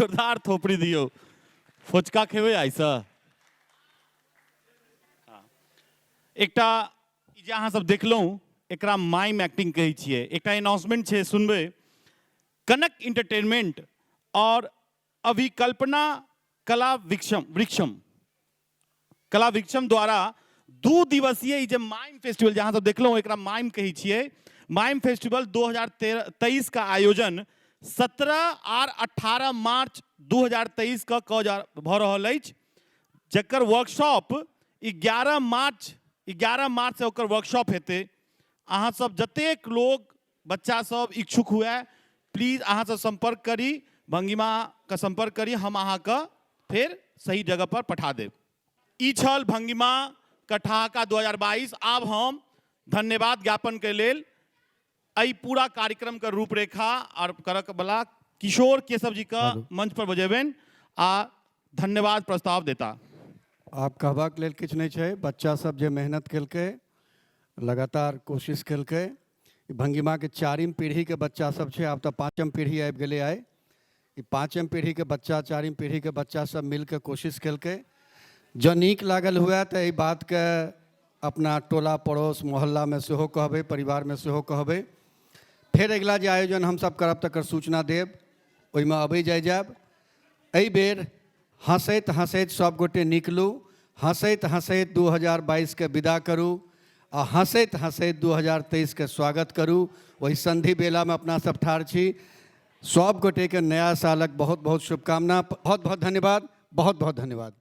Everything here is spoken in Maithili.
जोरदार थोपड़ी दियौ। फुचका खेबै आइसँ? एकटा ई जे अहाँ सब देखलहुँ, एकरा माइम एक्टिंग कहै छियै। एकटा अनाउंसमेंट छै, सुनबै। कनक इंटरटेनमेंट और अभिकल्पना कला विक्षम वृक्षम कला वृक्षम द्वारा 2 दिवसीय ई जे माइम फेस्टिवल जे अहाँ सब देखलहुँ, एकरा माइम कहै छियै। माइम फेस्टिवल 2023 का आयोजन 17 आर 18 मार्च 2023 के कऽ जा भऽ रहल अछि, जकर वर्कशॉप 11 मार्च से ओकर वर्कशॉप हेतै। अहाँ सब जतेक लोग बच्चा सब इच्छुक हुए, प्लीज अहाँ सब संपर्क करी, भंगिमा के संपर्क करी, हम अहाँके फेर सही जगह पर पठा देब। ई छल भंगिमा के ठहाका 2022। आब हम धन्यवाद ज्ञापन के लेल एहि पूरा कार्यक्रम के रूपरेखा और करक वाला किशोर केशव जी के मंच पर बजेबनि आ धन्यवाद प्रस्ताव देता। आब कहबाक लेल किछु नहि छै। बच्चा सब जे मेहनत केलकै, लगातार कोशिश केलकै, ई भंगिमाके चारिम पीढ़ीके बच्चा सब छै। आब तऽ पाँचम पीढ़ी आबि गेलै आइ। ई पाँचम पीढ़ीके बच्चा, चारिम पीढ़ीके बच्चा सब मिलके कोशिश केलकै। जँ नीक लागल हुए तऽ एहि बातके अपना टोला पड़ोस मोहल्लामे सेहो कहबै, परिवारमे सेहो कहबै। फेर अगिला जे आयोजन हमसब करब तकर सूचना देब, ओहिमे अबै जाय जायब। एहि बेर हँसैत हँसैत सब गोटे निकलू, हँसैत हँसैत 2022 के विदा करू आ हँसैत हँसैत 2023 के स्वागत करू। ओहि संधि बेलामे अपना सब ठाढ़ छी। सब गोटेके नया सालक बहुत बहुत शुभकामना। बहुत बहुत धन्यवाद, बहुत बहुत धन्यवाद।